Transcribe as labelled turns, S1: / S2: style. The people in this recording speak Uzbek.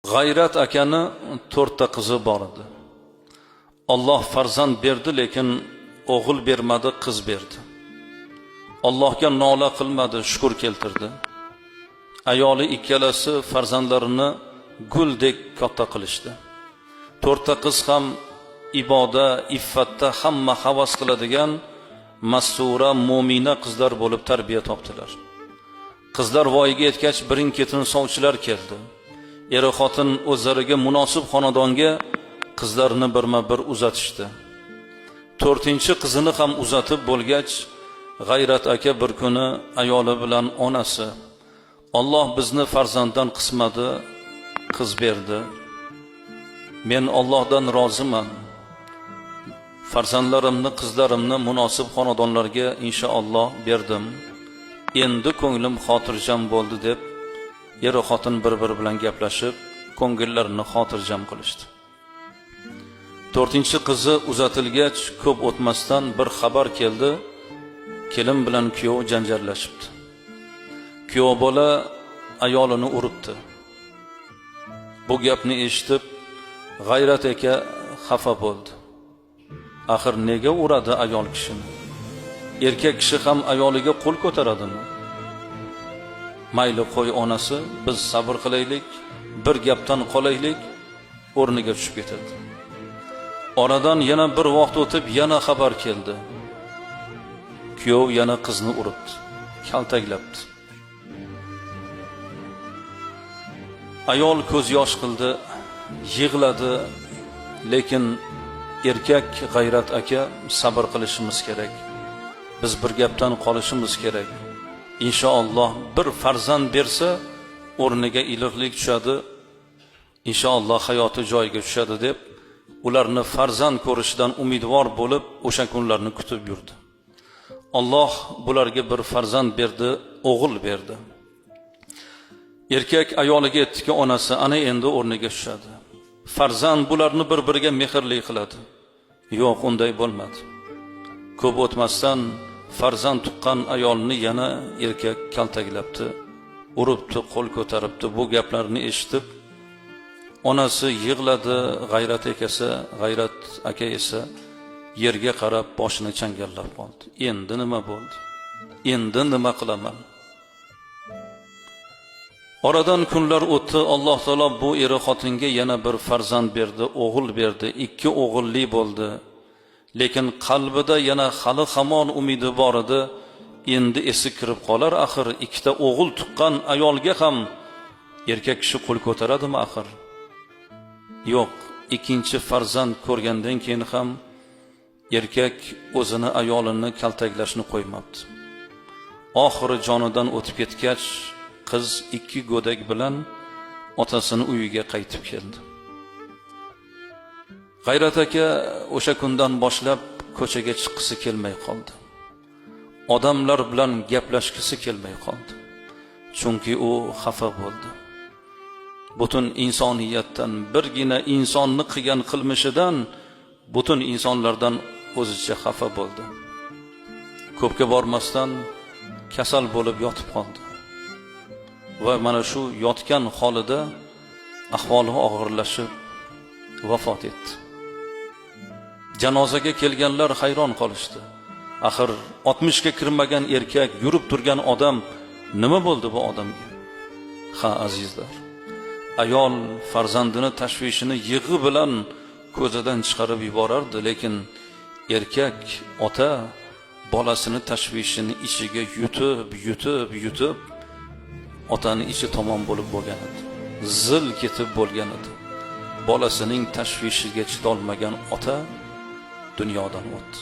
S1: G'ayrat akani 4 ta qizi bor edi. Alloh farzand berdi, lekin o'g'il bermadi, qiz berdi. Allohga nola qilmadi, shukr keltirdi. Ayoli ikkalasi farzandlarini guldek katta qilishdi. 4 ta qiz ham iboda, iffatda hamma havas qiladigan masura, mo'mina qizlar bo'lib tarbiya topdilar. Qizlar voyaga yetgach, birin-ketin sovchilar keldi. Eri xotin o'zlariga munosib xonadonga qizlarini birma-bir uzatishdi. 4-chi qizini ham uzatib bo'lgach, G'ayrat aka bir kuni ayoli bilan onasi: "Alloh bizni farzanddan qismadi, qiz berdi. Men Allohdan roziman. Farzandlarimni, qizlarimni munosib xonadonlarga inshaalloh berdim. Endi ko'nglim xotirjam bo'ldi" deb eri xotin bir-biri bilan gaplashib, ko'ngillarini xotirjam qilishdi. 4-chi qizi uzatilgach, ko'p o'tmasdan bir xabar keldi. Kelin bilan kuyov janjallashibdi. Kuyov bola ayolini uribdi. Bu gapni eshitib, G'ayrat aka xafa bo'ldi. Axir nega uradi ayol kishini? Erkak kishi ham ayoliga qo'l ko'taradimi? Mayli qo'y onasi, biz sabr qilaylik, bir gapdan qolaylik, o'rniga tushib ketadi. Oradan yana bir vaqt o'tib, yana xabar keldi. Kuyov yana qizni uribdi, kaltaklabdi. Ayol ko'z yosh qildi, yig'ladi, lekin erkak G'ayrat aka sabr qilishimiz kerak. Biz bir gapdan qolishimiz kerak. Inshaalloh bir farzand bersa, o'rniga iliqlik tushadi. Inshaalloh hayoti joyiga tushadi deb ularni farzand ko'rishidan umidvor bo'lib o'sha kunlarni kutib yurdi. Alloh bularga bir farzand berdi, o'g'il berdi. Erkak ayoliga aytdiki, onasi, ana endi o'rniga tushadi. Farzand bularni bir-biriga mehrli qiladi. Yo'q, unday bo'lmadi. Ko'p o'tmasdan farzand tuqqan ayolni yana erkak kaltaklabdi, uribdi, qo'l ko'taribdi. Bu gaplarni eshitib onasi yig'ladi, G'ayrat aka esa yerga qarab boshini changallab qoldi. Endi nima bo'ldi? Endi nima qilaman? Oradan kunlar o'tdi. Alloh taolo bu eri xotinga yana bir farzand berdi, o'g'il berdi. 2 o'g'illi bo'ldi. Lekin qalbida yana hali hamon umidi bor edi. Endi esi kirib qolar, axir 2 ta o'g'il tuqqan ayolga ham erkak kishi qo'l ko'taradimi axir? Yo'q, 2-chi farzand ko'rgandan keyin ham erkak o'zini ayolini kaltaklashni qo'ymabdi. Oxiri jonidan o'tib ketgach, qiz 2 go'dak bilan otasini uyiga qaytib keldi. G'ayrat aka o'sha kundan boshlab ko'chaga chiqqisi kelmay qoldi. Odamlar bilan gaplashgisi kelmay qoldi. Chunki u xafa bo'ldi. Butun insoniyatdan, birgina insonni qilgan qilmishidan butun insonlardan o'zicha xafa bo'ldi. Ko'pga bormasdan kasal bo'lib yotib qoldi. Va mana shu yotgan holida ahvoli og'irlashib vafot etdi. Janozaga kelganlar hayron qolishdi. Axir 60 ga kirmagan erkak, yurib turgan odam, nima bo'ldi bu odamga? Ha, azizlar, ayol farzandini tashvishini yig'i bilan ko'zidan chiqarib yuborardi, lekin erkak ota bolasini tashvishini ichiga yutib, yutib, yutib otani ichi tomon bo'lib bo'lgan edi. Zil ketib bo'lgan edi. Bolasining tashvishiga chidolmagan ota dunyodan o'tdi.